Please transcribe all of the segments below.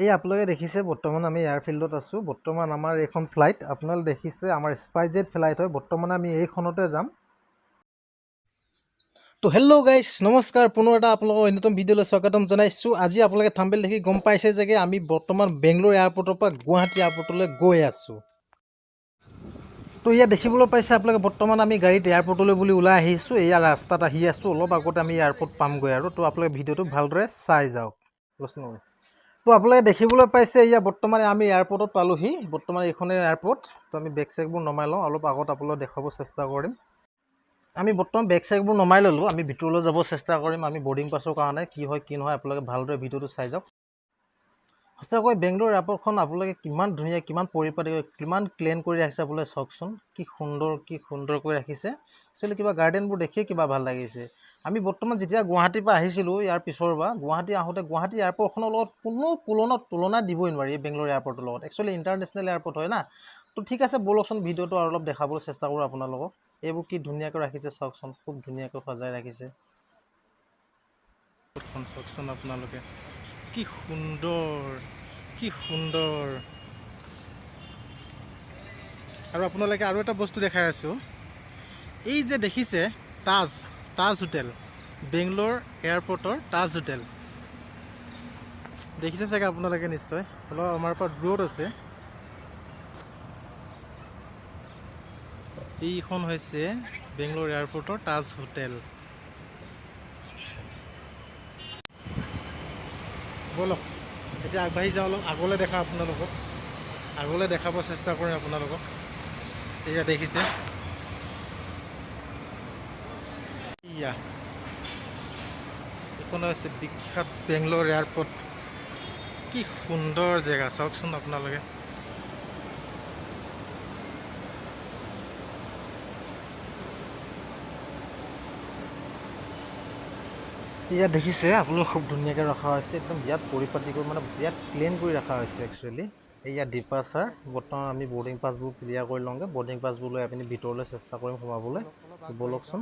এই আপোনালোকে দেখিছে বৰ্তমান আমি এয়াৰফিল্ডত আছোঁ। বৰ্তমান আমাৰ এইখন ফ্লাইট আপোনালোকে দেখিছে আমাৰ স্পাইচজেট ফ্লাইট হয়। বৰ্তমান আমি এইখনতে যাম। তো হেল্ল' গাইজ, নমস্কাৰ, পুনৰ এটা আপোনালোকৰ অন্যতম ভিডিঅ'লৈ স্বাগতম জনাইছোঁ। আজি আপোনালোকে থাম্বনেইল দেখি গম পাইছে যে আমি বৰ্তমান বেংগলোৰ এয়াৰপৰ্টৰ পৰা গুৱাহাটী এয়াৰপৰ্টলৈ গৈ আছোঁ। তো ইয়াত দেখিবলৈ পাইছে আপোনালোকে বৰ্তমান আমি গাড়ীত এয়াৰপৰ্টলৈ বুলি ওলাই আহিছোঁ। এয়া ৰাস্তাত আহি আছোঁ, অলপ আগতে আমি এয়াৰপৰ্ট পামগৈ আৰু। তো আপোনালোকে ভিডিঅ'টো ভালদৰে চাই যাওক। তো আপোনালোকে দেখিবলৈ পাইছে এয়া বৰ্তমান আমি এয়াৰপৰ্টত পালোহি। বৰ্তমান এইখনে এয়াৰপৰ্ট। তো আমি বেগ চেগবোৰ নমাই লওঁ, অলপ আগত আপোনালোক দেখুৱাব চেষ্টা কৰিম। আমি বৰ্তমান বেগ চেগবোৰ নমাই ল'লোঁ, আমি ভিতৰলৈ যাব চেষ্টা কৰিম। আমি বৰ্ডিং পাছৰ কাৰণে কি হয় কি নহয় আপোনালোকে ভালদৰে ভিডিঅ'টো চাই যাওক। সঁচাকৈ বেংগলোৰ এয়াৰপৰ্টখন আপোনালোকে কিমান ধুনীয়া, কিমান পৰিপাটি, কিমান ক্লিন কৰি ৰাখিছে আপোনালোকে চাওকচোন। কি সুন্দৰ, কি সুন্দৰকৈ ৰাখিছে। একচুৱেলি কিবা গাৰ্ডেনবোৰ দেখিয়ে কিবা ভাল লাগিছে। আমি বৰ্তমান যেতিয়া গুৱাহাটীৰ পৰা আহিছিলোঁ, ইয়াৰ পিছৰ পৰা গুৱাহাটী আহোঁতে গুৱাহাটী এয়াৰপৰ্টখনৰ লগত কোনো তুলনা দিবই নোৱাৰি এই বেংগলোৰ এয়াৰপৰ্টৰ লগত। একচুৱেলি ইণ্টাৰনেশ্যনেল এয়াৰপৰ্ট হয় না। তো ঠিক আছে, ব'লকচোন ভিডিঅ'টো আৰু অলপ দেখাবলৈ চেষ্টা কৰোঁ আপোনালোকক। এইবোৰ কি ধুনীয়াকৈ ৰাখিছে চাওকচোন, খুব ধুনীয়াকৈ সজাই ৰাখিছে। চাওকচোন আপোনালোকে কি সুন্দৰ, কি সুন্দৰ। আৰু আপোনালোকে আৰু এটা বস্তু দেখাই আছোঁ, এই যে দেখিছে তাজ হোটেল, বেংগলোৰ এয়াৰপৰ্টৰ তাজ হোটেল দেখিছে চাগে আপোনালোকে নিশ্চয়। অলপ আমাৰ পৰা দূৰত আছে। এইখন হৈছে বেংগলোৰ এয়াৰপৰ্টৰ তাজ হোটেল। ব'লক এতিয়া আগবাঢ়ি যাওঁ, অলপ আগলৈ দেখা আপোনালোকক, আগলৈ দেখাব চেষ্টা কৰিম আপোনালোকক। এয়া দেখিছে, এয়া এইখন হৈছে বিখ্যাত বেংগলোৰ এয়াৰপৰ্ট। কি সুন্দৰ জেগা চাওকচোন আপোনালোকে। ইয়াত দেখিছে আপোনালোক খুব ধুনীয়াকৈ ৰখা হৈছে, একদম বিৰাট পৰিপাটিকৈ, মানে বিৰাট ক্লিন কৰি ৰখা হৈছে একচুৱেলি। এইয়া ডিপাৰ্চাৰ। বৰ্তমান আমি বৰ্ডিং পাছবোৰ ক্লিয়াৰ কৰি লওঁগৈ। বৰ্ডিং পাছবোৰ লৈ আপুনি ভিতৰলৈ চেষ্টা কৰিম সোমাবলৈ। ব'লকচোন।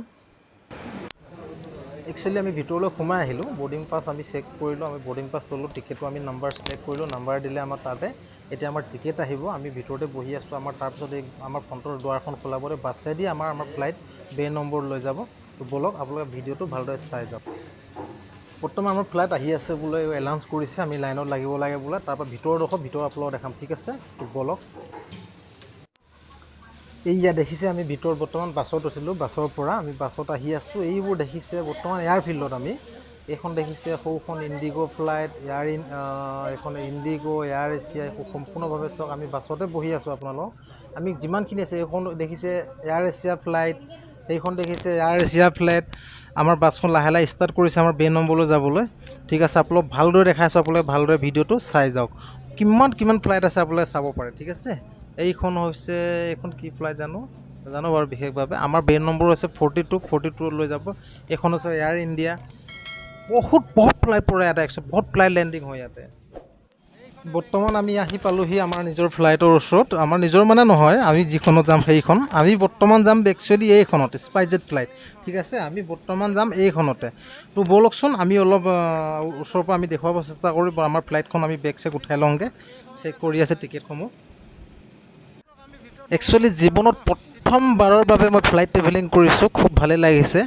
একচুৱেলি আমি ভিতৰলৈ সোমাই আহিলোঁ, বৰ্ডিং পাছ আমি চেক কৰিলোঁ, আমি বৰ্ডিং পাছ ল'লোঁ, টিকেটো আমি নাম্বাৰ চিলেক্ট কৰিলোঁ, নাম্বাৰ দিলে আমাৰ তাতে। এতিয়া আমাৰ টিকেট আহিব, আমি ভিতৰতে বহি আছোঁ। আমাৰ তাৰপিছত এই আমাৰ ফ্ৰণ্টৰ দুৱাৰখন খোলাবলৈ বাছেদি আমাৰ ফ্লাইট বে নম্বৰ লৈ যাব। তো ব'লক আপোনালোকে ভিডিঅ'টো ভালদৰে চাই যাওক। বৰ্তমান আমাৰ ফ্লাইট আহি আছে বোলে, এনাউন্স কৰিছে, আমি লাইনত লাগিব লাগে বোলে। তাৰপৰা ভিতৰডোখৰ ভিতৰত আপোনালোকক দেখাম, ঠিক আছে? তো ব'লক। এইয়া দেখিছে আমি ভিতৰত বৰ্তমান বাছত আছিলোঁ, বাছৰ পৰা আমি বাছত আহি আছোঁ। এইবোৰ দেখিছে বৰ্তমান এয়াৰফিল্ডত আমি। এইখন দেখিছে সৌখন ইণ্ডিগ' ফ্লাইট, এয়াৰ ইন, এইখন ইণ্ডিগ', এয়াৰ এছিয়া, এইখন সম্পূৰ্ণভাৱে চাওক। আমি বাছতে বহি আছোঁ আপোনালোক। আমি যিমানখিনি আছে, এইখন দেখিছে এয়াৰ এছিয়া ফ্লাইট, এইখন দেখিছে এয়াৰ এছিয়া ফ্লাইট। আমাৰ বাছখন লাহে লাহে ষ্টাৰ্ট কৰিছে আমাৰ বে নম্বৰলৈ যাবলৈ। ঠিক আছে, আপোনালোক ভালদৰে দেখাইছোঁ, আপোনালোকে ভালদৰে ভিডিঅ'টো চাই যাওক। কিমান কিমান ফ্লাইট আছে আপোনালোকে চাব পাৰে, ঠিক আছে? এইখন হৈছে, এইখন কি ফ্লাইট জানো নাজানো বাৰু বিশেষভাৱে। আমাৰ বে নম্বৰ হৈছে 42, 42 লৈ যাব। এইখন হৈছে এয়াৰ ইণ্ডিয়া। বহুত বহুত ফ্লাইট পৰে ইয়াতে, একচুৱেলি বহুত ফ্লাইট লেণ্ডিং হয় ইয়াতে। বৰ্তমান আমি আহি পালোহি আমাৰ নিজৰ ফ্লাইটৰ ওচৰত। আমাৰ নিজৰ মানে নহয়, আমি যিখনত যাম সেইখন। আমি বৰ্তমান যাম একচুৱেলি এইখনত, স্পাইচজেট ফ্লাইট, ঠিক আছে? আমি বৰ্তমান যাম এইখনতে। তো ব'লকচোন আমি অলপ ওচৰৰ পৰা আমি দেখুৱাব চেষ্টা কৰিম। আমাৰ ফ্লাইটখন আমি বেগ চেগ উঠাই লওঁগৈ। চেক কৰি আছে টিকেটসমূহ। একচুৱেলি জীৱনত প্ৰথমবাৰৰ বাবে মই ফ্লাইট ট্ৰেভেলিং কৰিছোঁ, খুব ভালেই লাগিছে।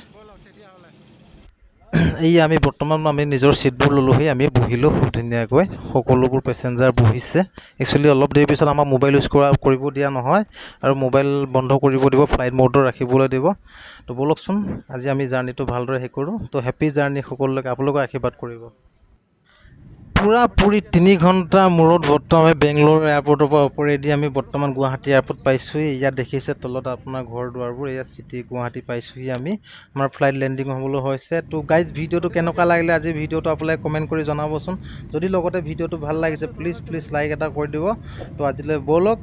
এই আমি বৰ্তমান আমি নিজৰ ছিটবোৰ ল'লোহি, আমি বহিলোঁ খুব ধুনীয়াকৈ। সকলোবোৰ পেচেঞ্জাৰ বহিছে। একচুৱেলি অলপ দেৰি পিছত আমাক মোবাইল ইউজ কৰিব দিয়া নহয় আৰু মোবাইল বন্ধ কৰিব দিব, ফ্লাইট মোডত ৰাখিবলৈ দিব। তো ব'লকচোন আজি আমি জাৰ্ণিটো ভালদৰে শেষ কৰোঁ। তো হেপী জাৰ্ণি সকলোকে, আপোনালোকে আশীৰ্বাদ কৰিব। পূৰাপুৰি 3 ঘণ্টা মূৰত বৰ্তমান বেংগলোৰ এয়াৰপৰ্টৰ পৰা ওপৰেদি আমি বৰ্তমান গুৱাহাটী এয়াৰপৰ্ট পাইছোঁহি। ইয়াত দেখিছে তলত আপোনাৰ ঘৰ দুৱাৰবোৰ, এয়া চিটি গুৱাহাটী পাইছোঁহি আমি। আমাৰ ফ্লাইট লেণ্ডিং হ'বলৈ হৈছে। তো গাইজ ভিডিঅ'টো কেনেকুৱা লাগিলে আজি ভিডিঅ'টো আপোনালোকে কমেণ্ট কৰি জনাবচোন। যদি লগতে ভিডিঅ'টো ভাল লাগিছে প্লিজ প্লিজ লাইক এটা কৰি দিব। তো আজিলৈ ব'লক,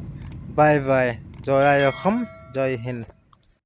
বাই বাই, জয় আই অসম, জয় হিন্দ।